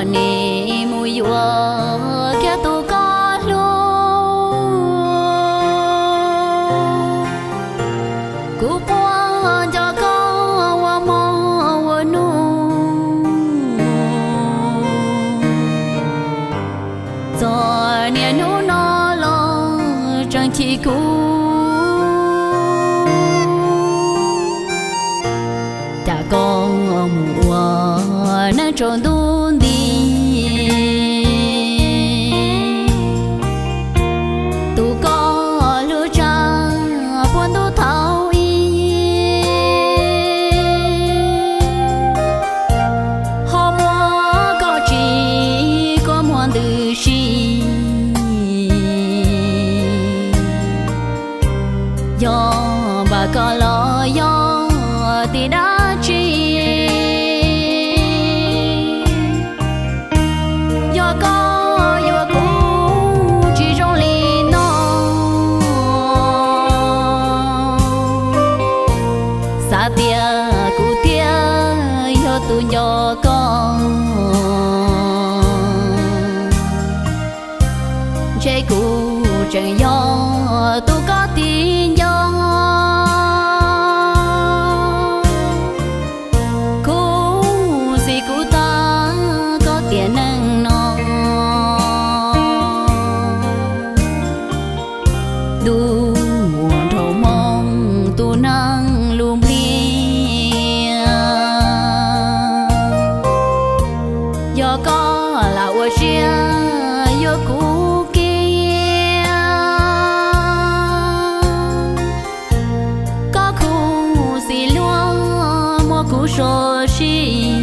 Nim mus yuav kiag tus koj hlub, kuv quaj nco koj ua hmo ua nub. Txog niaj hnub no los tseem chim kuv, cas koj mus ua neej tsaus ntuj nti. Tus koj hlub tshaj puag ntuj thaum ub, ho muaj koj tsis kua muag ntws si. Yog npam koj los yog tim dab tsi, yog koj yuav kuv tsis zoo li no. Xav tias kuv thiaj yog tus nco koj, ntshe kuv tseem yog tus koj tiv nco. Khuv xim kuv tag koj tiam neej no, ntuj muaj nrhau hmoo tus neeg lus npliag. Yog koj lam ua siab yuav kuv kiag, koj khuv xim luag muab kuv so sia.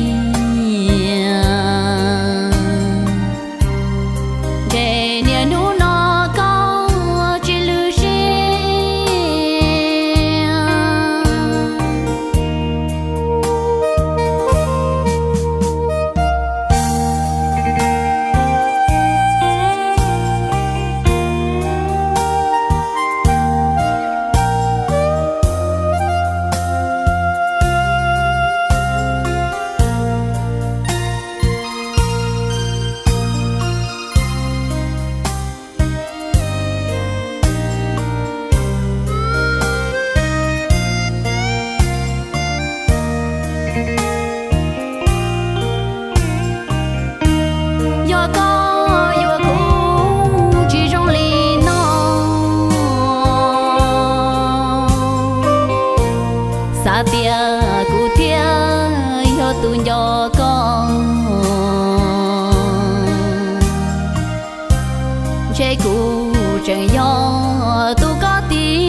Ntshe niaj hnub no koj tsis lwm siab. Yog koj yuav kuv tsis zoo li no, xav tias kuv thiaj yog tus nco koj, ntshe kuv tseem yog tus koj tiv